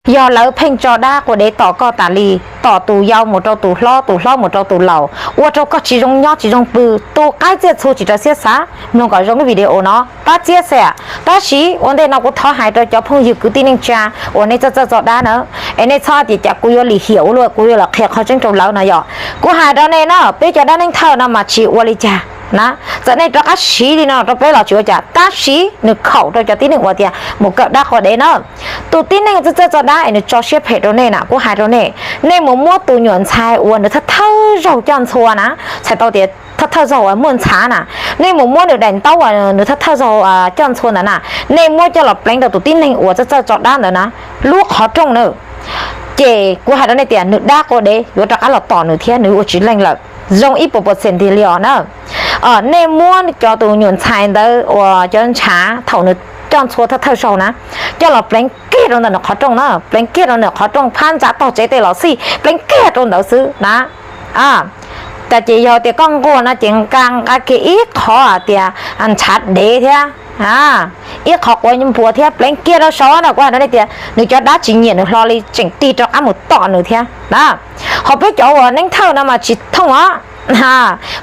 yog lawv pheej tso dab quas dev tom koj tas li, tom tus yau mus rau tus hlob, tus hlob mus rau tus laus, ua rau koj tsis zoo nyob tsis zoo pw, tu qaib txiaj txhu tsis raws siab xav. Mloog kom zoo lub video no pab txiab xwb. Tab sis ua ntej no kuv thov hais rau cov phooj ywg kwv tij neej tsa uas nej txawj txawj tso dab na, es nej txhob tias cas kuv yuav lim hiam ua luaj, kuv yuav los qhia qhov tseeb rau lawv no yom. Kuv hais rau nej na, peb cov dab neeg thawj no mas tsis ua li cas na, txawm nej rov qab siv li no rau peb los tsis ua cas, tab sis nws khaum rau cov tib neeg uas tias mus kawm dab quas dev na. Tus tib neeg txawj txawj tso dab es nws tso siab phem rau nej na, kuv hais rau nej, nej mus muab tus nyuam ntxhais uas nws thawj thawj zaug coj ntxhua na, txhais tau tias thawj thawj zaug uas muaj ntxhais na, nej mus muab nws daim ntaub uas nws thawj thawj zaug coj ntxhua ntawd na, nej muab coj los pleev rau tus tib neeg uas txawj txawj tso dab ntawd na, lub qhov rooj na, ces kuv hais rau nej tias nws dab quas dev yuav rov qab los tom nws thiab nws ua tsis leej lawm, zoo ib puas percent tiag li os na. Nej muab cov tus nyuam ntxhais ntawd uas cov ntshav thaum nws coj ntxhua thawj thawj zaug na, coj los pleev kiag rau ntawm nws qhov rooj na, pleev kiag rau ntawm qhov rooj, phab ntsa tog tsev tej los xij, pleev kiag rau ntawd xwb na. Cas ces yog tias koj nquag no ces nqa nqa kiag ib qho tias ntshav dev thiab ib qho quav npuas thiab pleev kiag rau saud na, kuv hais rau nej tias nws cov dab tsis nyiam nws hlo li, tseem tig rov qab mus tom nws thiab na. Ho peb cov uas neeb thawj no mas tsis thooj os.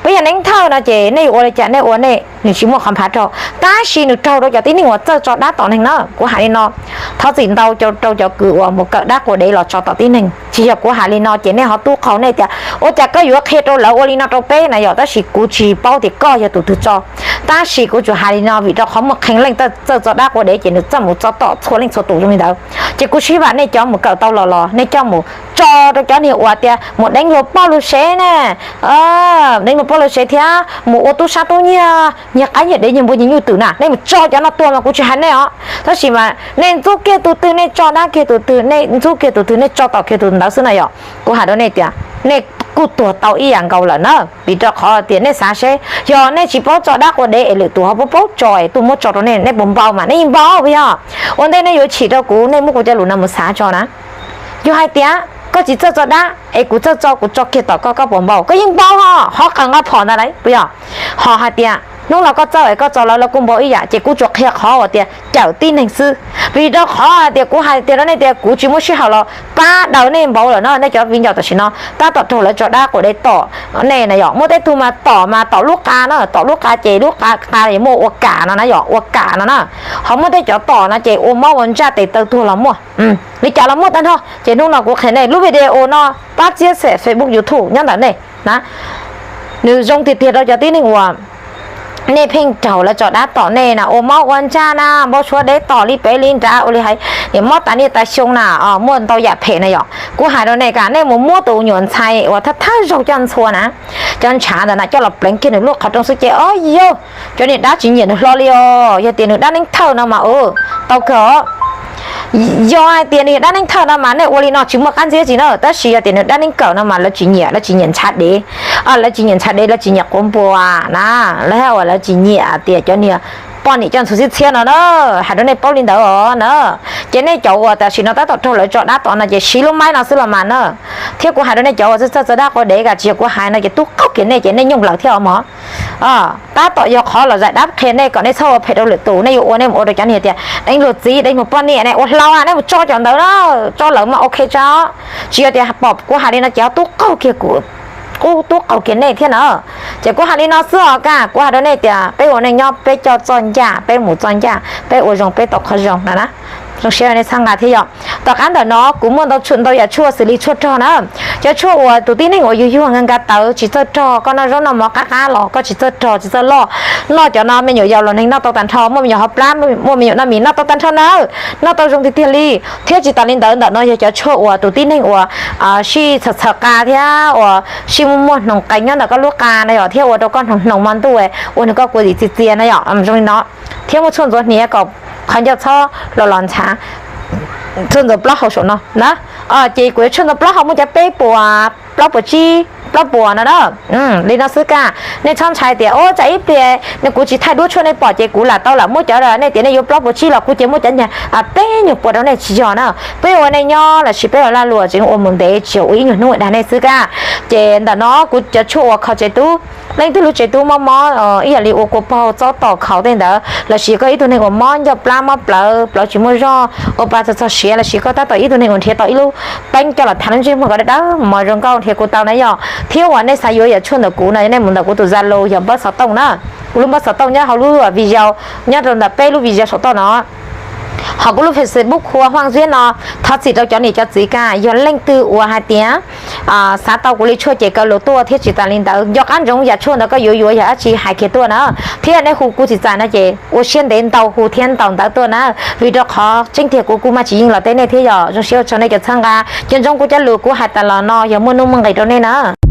Peb yog neeb thawj no ces nej yuav ua li cas nej ua nej, nws tsis muaj qhov nphav raug, tab sis nws raug rau cov tib neeg uas txawj tso dab tom neeg na. Kuv hais li no, thov txim ntau rau cov kws uas mus kawm dab quas dev los tso tom tib neeg, tsis yog kuv hais li no ces nej ho tub qaug nej tias ua cas koj yuav qhia rau lawv ua li no rau peb na yom, tab sis kuv tsis paub tias koj yog tus twg tso. Tab sis kuv tsuas hais li no vim rau qhov muaj qee leej txawj tso dab quas dev ces nws txawj mus tso tom txhua leej txhua tus zoo li ntawd. Ces kuv sib vam nej cov mus kawm tau los los nej coj mus tso rau cov niag uas tias mus deev luag poj luag sev na, deev luag poj luag sev thiab mus ua tub sab tub nyiag, nyiag qaib nyiag dev nyiag npua nyiag nyuj twm na, nej mus tso cov no tuag mas kuv tsis hais nej os. Tab sis mas nej ntxub kiag tus twg, nej tso dab kiag tus twg, nej ntxub kiag tus twg, nej tso tom kiag tus ntawd xwb na yom, kuv hais rau nej tias nej kuj tuag tau ib yam nkaus lawm na. Vim rau qhov tias nej xav seb, yog nej tsis paub tso dab quas dev es lwm tus ho paub paub tso es tuaj muab tso rau nej, nej puas npau mas nej yeej npau puas yog? Ua ntej nej yuav chim rau kuv, nej muab kuv cov lus no mus xav tso na. Yog hais tias koj tsis txawj tso dab es kuv txawj tso, kuv tso kiag tom koj, koj puas npau? Koj yeej npau ho, ho qas nqa phom ntag lauj puas yog? Ho hais tias hnub no koj txawj es koj tso lawv los kuj npau ib yam, ces kuv tsuas qhia qhov uas tias cawm tib neeg xwb. Vim rau qhov hais tias kuv hais tias rau nej tias kuv tsis muaj sij hawm los pab daws nej npaum lawm no, nej cov viv ncaus tam sim no tab tom raug lawv tso dab quas dev tom nej na yom. Muaj tej tug mas tom mas tom lub qa na, tom lub qa ces lub qa qa muaj ua kam no na yom, ua kam no na. Ho muaj tej cov tom no ces ua mob ua ntsaj tes taw tuag los muaj, li cas los muaj tag nrho. Ces hnub no kuv qhia nej lub video no pab txiab xem Facebook YouTube nyob ntawm nej na. Nws zoo tiag tiag rau cov tib neeg uas nej pheej raug lawv tso dab tom nej na, ua mob ua ntsaj na, npau suav dev tom li pem li nrad, ua li hais niam mob tas niaj tas xyoo na, muaj ntau yam phem na yom. Kuv hais rau nej, nej mus muab tus nyuam ntxhais uas thawj thawj zaug coj ntxhua na, cov ntshav ntawd na coj los pleev kiag nws lub qhov rooj xwb ces o yog cov niag dab tsis nyiam nws hlo li os. Yog tias nws dab neeg thawj no mas tau kawg. Yog hais tias nws yog dab neeg thawj no mas nej ua li no tsis muaj qab ntxhiab tsi na, tab sis yog tias nws dab neeg kawm no mas lawv tsis nyiam, lawv tsis nyiam ntshav dev, lawv tsis nyiam ntshav dev, lawv tsis nyiam quav npua na, lawv hais uas lawv tsis nyiam tias cov niag poj niam coj ntxhua txhiab txhiab no na. Hais rau nej paub li ntawd os na. Ces nej cov uas tam sim no tab tom raug lawv tso dab tom no ces siv lub maib no xwb los mas na. Thiab kuv hais rau nej cov uas txawj txawj tso dab quas dev, tsis yog kuv hais no ces tub qaug kiag nej ces nej nyooj lawm thiab os mog. Tab tom yog qhov los zais dab qhia nej kom nej txhob ua phem rau lwm tus, nej yuav ua nej mus ua rau cov niag tias deev luag txiv deev luag poj niam, nej ua hlau nej mus tso cov ntawd na, tso lawm mas ok tsa. Tsis yog tias pom kuv hais li no ces tub qaug kiag kuv, tub qaug kiag nej thiab na. Ces kuv hais li no xwb os, kuv hais rau nej tias peb ua neej nyob peb coj txoj ncaj, peb mus txoj ncaj, peb ua zoo peb tau qhov zoo na. Zoo siab nej txhawb nqa thiab yom. Tom qab ntawm no kuv muaj ntau ntau yam tshuaj xws li tshuaj rog na. Cov tshuaj uas tus tib neeg uas yuag yuag nka nka tawv tsis txawj rog, koj noj zaub noj mov qab qab los koj tsis txawj rog tsis txawj loj, noj cov no me nyuam yaus los neeg noj tau tag nrho, muaj me nyuam hauv plab, muaj me nyuam noj mis noj tau tag nrho na, noj tau zoo tiag tiag li. Thiab tsis tas li ntawd ntawm no yog cov tshuaj uas tus tib neeg uas sij txhawm txhawm qa thiab uas sij muaj muaj hnoos qees nyob ntawm koj lub qa na yom, thiab ua rau koj hnoos hnoos hmo ntuj ua nws koj kua tim txias txias na yom, zoo li no. Thiab muaj tshuaj ntxuav hniav kom qhov ncauj txhob los los ntshav, tshuaj ntxuav plaub hau saum no na. Ces kuv yuav tshuaj ntxuav plaub hau muaj cov peb puas plaub puas tsib plaub puas no na. Li no xwb kaj, nej txhob ntshai tias ua cas ib pliag kuv tsis thaij duab tshuaj nej pom ces kuv lam tau lam muab cov, nej tias nej yuav plaub puas tsib los kuv ces muab cov nyuag peb nyuag puas rau nej, tsis yog na. Peb ua nej nyob los sis peb ua lag luam tseem ua mus ntev, tsis yog ua ib nyuag hnub dag nej xwb kaj. Ces ntawm no kuv cov tshuaj uas kho tsev tub, leej twg lub tsev tub mob mob ib yam li ua kua paug, txob tom khaus tej ntawd, los sis koj ib tug neeg uas mob ncauj plab mob plawv, plawv tsis muaj zog, ua pa txog txog siav, los sis koj tab tom ib tug neeg uas nrhiav tau ib lub peeb coj los thav lub ntsej muag kom dawb dawb mos zoo nkauj, nrhiav kuv tau na yom. Thiab uas nej xav yuav yam tshuaj ntawm kuv no, nej mus ntawm kuv tus Zalo yog npawb xov tooj na. Kuv lub npawb xov tooj nyob hauv lub video, nyob rau ntawm peb lub video saum toj no. Ho kuv lub Facebook hu ua Huaj Ziab no. Thov txim rau cov niam cov txiv kaj, yog leej twg uas hais tias xav tau kuv li tshuaj ces kaw lus tuaj thiab tsis tas li ntawd, nco qab ntsoov yam tshuaj ntawd koj yuav yuav yog dab tsi hais kiag tuaj na. Thiab nej hu kuv tsis txais no ces ua siab ntev ntau hu thiab ntaus ntawv tuaj na, vim rau qhov tseeb tiag kuv kuj maj tsis yeej los teb nej thiab yom. Zoo siab ua tsaug nej cov txhawb nqa, nco ntsoov kuv cov lus kuv hais tas los no yog muaj nuj muaj nqis rau nej na.